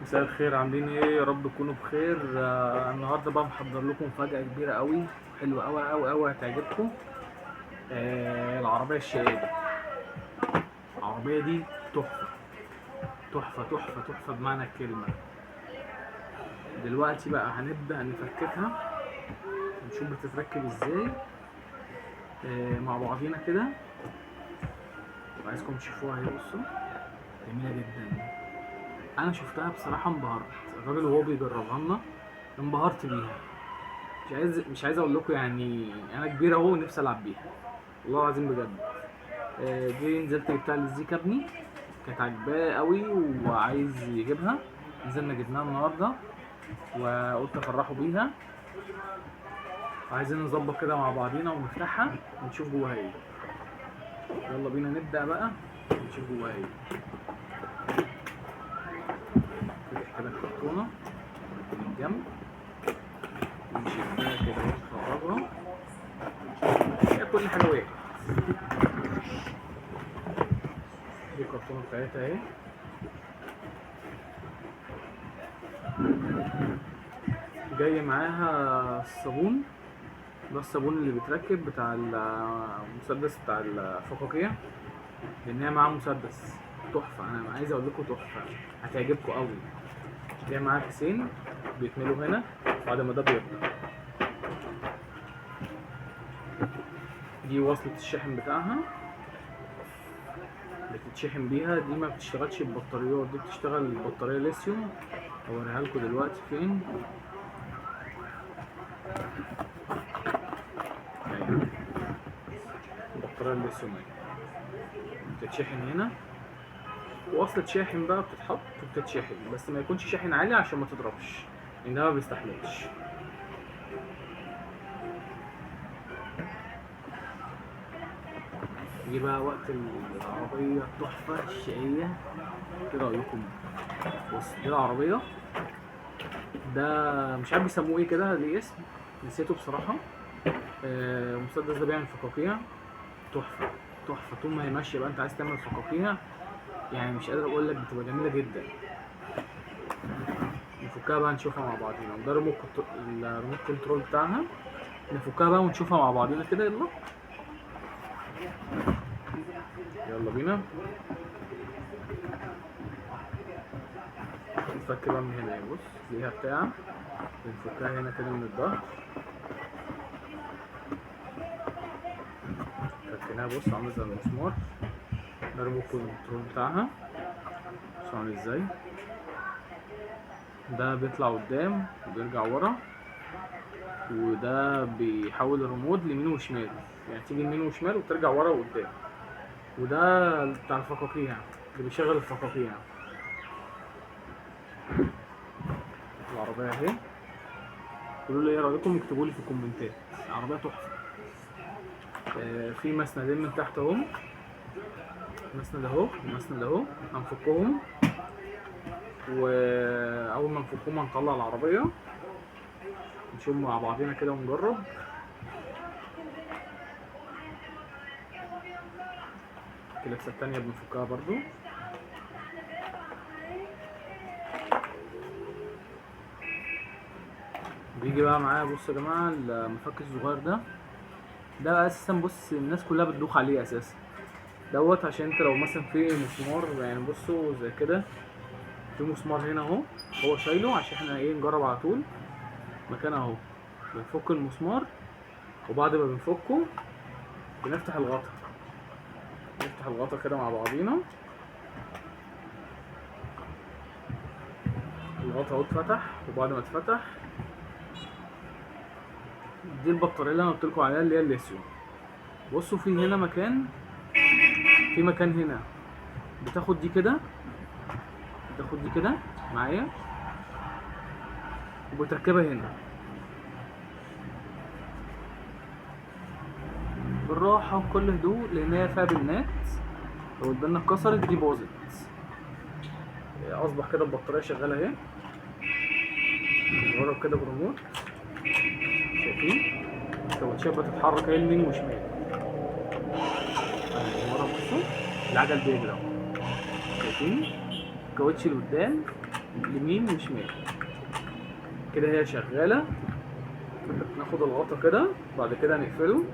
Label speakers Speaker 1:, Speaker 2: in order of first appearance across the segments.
Speaker 1: مساء الخير، عاملين ايه؟ يا رب تكونوا بخير. النهارده بقى محضر لكم مفاجأة كبيرة قوي، حلوة قوي قوي قوي، هتعجبكم. العربية الشقية دي، العربية دي تحفة تحفة تحفة تحفة بمعنى الكلمة. دلوقتي بقى هنبدأ نفككها ونشوف بتتركب ازاي، مع بعضينا كده. عايزكم تشوفوها اهي، بصوا جميلة جدا. انا شفتها بصراحة انبهرت، الراجل وهو بيجربها لنا انبهرت بيها. مش عايز اقول لكم، انا كبير اهو ونفسي العب بيها والله العظيم بجد. دي نزلت جبتها للزيكا ابني، كانت عاجباه قوي وعايز يجيبها، نزلنا جبناها النهارده وقلت افرحه بيها. وعايزين نظبط كده مع بعضينا ونفتحها ونشوف جواها ايه. يلا بينا نبدأ بقى ونشوف جواها ايه. نفتح كده الكرتونة من الجنب ونشدها كده ونخرجها، هي كل حاجة وقعت. دي الكرتونة بتاعتها اهي. جاي معاها الصابون، ده الصابون اللي بيتركب بتاع المسدس بتاع الفقاقيع، لان هي معاها مسدس تحفة. انا عايز اقول لكم تحفة، هتعجبكم قوي. جاي معاها كيسين بيتملوا هنا بعد ما ده بيبدا. دي وصلة الشحن بتاعها، بتتشحن بيها. دي ما بتشتغلش ببطاريات، دي بتشتغل ببطارية ليثيوم. اوريها لكم دلوقتي فين. ايوه البطارية الليثيوم اهي بتتشحن هنا، ووصلة شاحن بقى بتتحط وبتتشحن، بس ما يكونش شاحن عالي عشان ما تضربش، لان ده ما بيستحملش. يجي بقى وقت العربية التحفة الشقية. ايه رأيكم؟ بص دي العربية، ده مش عارف بيسموه ايه كده، ليه اسم نسيته بصراحة. المسدس ده بيعمل فقاقيع تحفة تحفة. طول ما هي ماشية بقى انت عايز تعمل فقاقيع، مش قادر اقول لك، بتبقى جميلة جدا. نفكها بقى نشوفها مع بعضينا. وده الريموت كنترول بتاعها، نفكها بقى ونشوفها مع بعضينا كده. يلا يلا بينا نفك بقى من هنا. بص ليها بتاع، بنفكها هنا كده من الظهر، فكناها. بص عامله زي المسمار. ده الريموت كنترول بتاعها، بص عامل ازاي. ده بيطلع قدام وبيرجع ورا، وده بيحول الريموت ليمين وشمال، يعني تيجي يمين وشمال وترجع ورا وقدام. وده بتاع الفقاقيع اللي بيشغل الفقاقيع. العربية اهي. قولوا لي ايه رأيكم، اكتبوا لي في الكومنتات. العربية تحفة. في مسندين من تحت اهم، مسند اهو ومسند اهو، هنفكهم، واول ما نفكهم هنطلع العربية نشوف مع بعضينا كده ونجرب. الكليبسة التانية بنفكها برضو. بيجي بقى معايا بصوا يا جماعة المفك الصغير ده، ده بقى اساسا بص الناس كلها بتدوخ عليه اساسا دوت، عشان انت لو مثلا في مسمار، بصوا زي كده في مسمار هنا اهو، هو شايله عشان احنا ايه نجرب على طول مكانه اهو. بنفك المسمار، وبعد ما بنفكه بنفتح الغطا، نفتح الغطا كده مع بعضينا. الغطا اهو اتفتح، وبعد ما اتفتح دي البطارية اللي انا قلت لكم عليها اللي هي الليثيوم. بصوا في هنا مكان، في مكان هنا بتاخد دي كده، بتاخد دي كده معايا وبتركبها هنا بالراحة وبكل هدوء، لأن هي فيها بنات. لو البنة اتكسرت دي باظت. أصبح كده البطارية شغالة أهي. نجرب كده بالريموت، شايفين الكاوتشات بتتحرك اهي يمين وشمال. اهي ورا بصوا العجل بيجري اهو، شايفين الكاوتش اللي قدام يمين وشمال كده، هي شغالة. ناخد الغطا كده، بعد كده نقفله،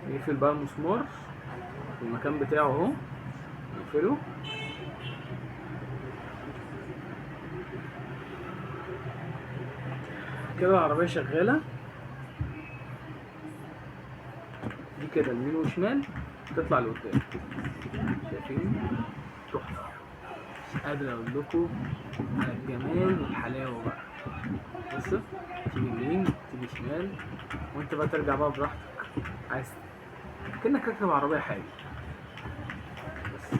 Speaker 1: نقفل بقى المسمار في المكان بتاعه اهو، نقفله. كده العربية شغالة. دي كده يمين وشمال تطلع لقدام، شايفين؟ تحفة، مش قادر اقول لكم على الجمال والحلاوة بقى. بصوا، تيجي يمين تيجي شمال، وانت بقى ترجع بقى براحتك، عايز كأنك راكب عربية حالي. بس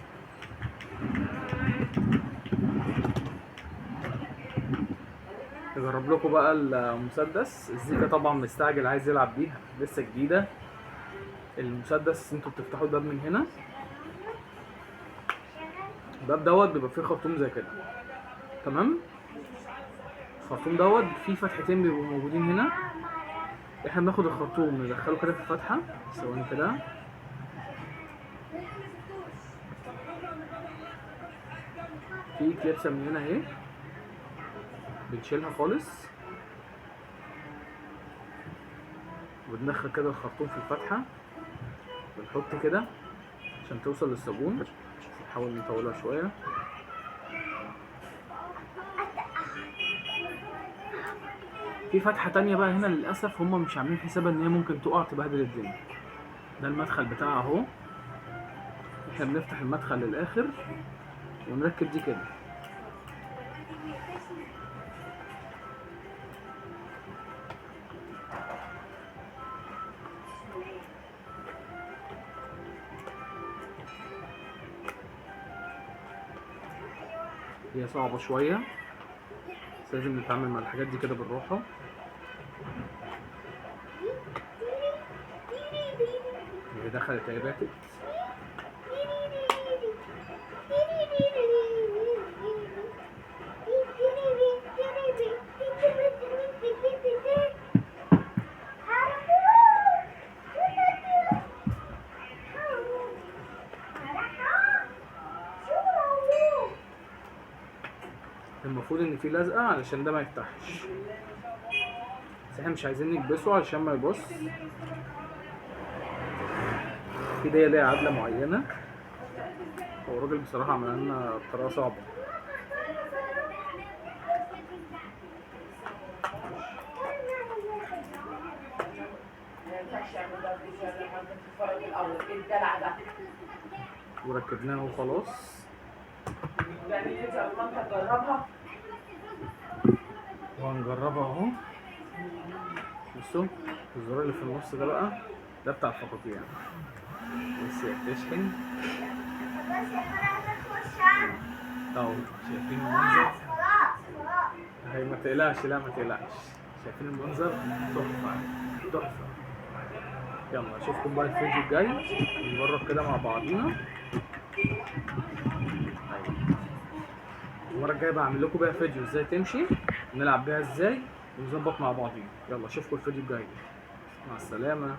Speaker 1: نجرب لكم بقى المسدس. الزيكا طبعا مستعجل عايز يلعب بيها، لسه جديدة. المسدس انتوا بتفتحوا الباب من هنا، الباب دوت بيبقى فيه خرطوم زي كده، تمام؟ الخرطوم دوت فيه فتحتين بيبقوا موجودين هنا، احنا بناخد الخرطوم ندخله كده في الفتحة، ثواني كده، في كليبسة من هنا اهي بنشيلها خالص، وبندخل كده الخرطوم في الفتحة، بنحط كده عشان توصل للصابون. نحاول نطولها شوية. في فتحة تانية بقى هنا للأسف هما مش عاملين حسابها إن هي ممكن تقع تبهدل الدنيا. ده المدخل بتاعها أهو، احنا بنفتح المدخل للآخر ونركب دي كده. هي صعبة شوية بس لازم نتعامل مع الحاجات دي كده بالراحة. هي دخلت اهي باتت. المفروض ان في لزقه علشان ده ما يفتحش، بس احنا مش عايزين نكبسه علشان ما يبص. في دي ليها عدله معينة، هو الراجل بصراحة عمل لنا بطريقة صعبة. وركبناها وخلاص. وهنجربها اهو. بصوا الزرار اللي في النص ده بقى ده بتاع الفقاقيع، بس هي بتشحن اهو. شايفين المنظر؟ هي ما تقلقش، لا ما تقلقش. شايفين المنظر؟ تحفة تحفة. يلا اشوفكم بقى الفيديو الجاي، نجرب كده مع بعضينا. المرة الجاية بعمل لكم بقى فيديو ازاي تمشي، ونلعب بيها ازاي، ونظبط مع بعضينا. يلا اشوفكم الفيديو الجاي، مع السلامة.